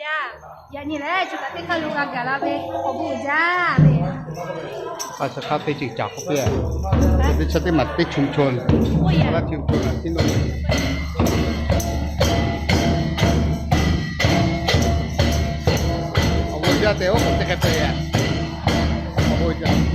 Yaꞈ nyi lehˬ, chi kaꞈ teˇ hk'aˇ lo g'a gaˬ la ve awˬ bon uiˍ jaˇ ve. A, chi hk'aˇ teˇ ceuˬ caˍ k'oˆ piˇ. Teˇ chaˇ teˇ maˬ teˇ chum chon, laˇ chum chon a tiˉ lo. Awˬ bon jaˇ tehꞈ oˉ k'oˍ teˇ hk'e te yaꞈ. Awˬ bon jaˇ.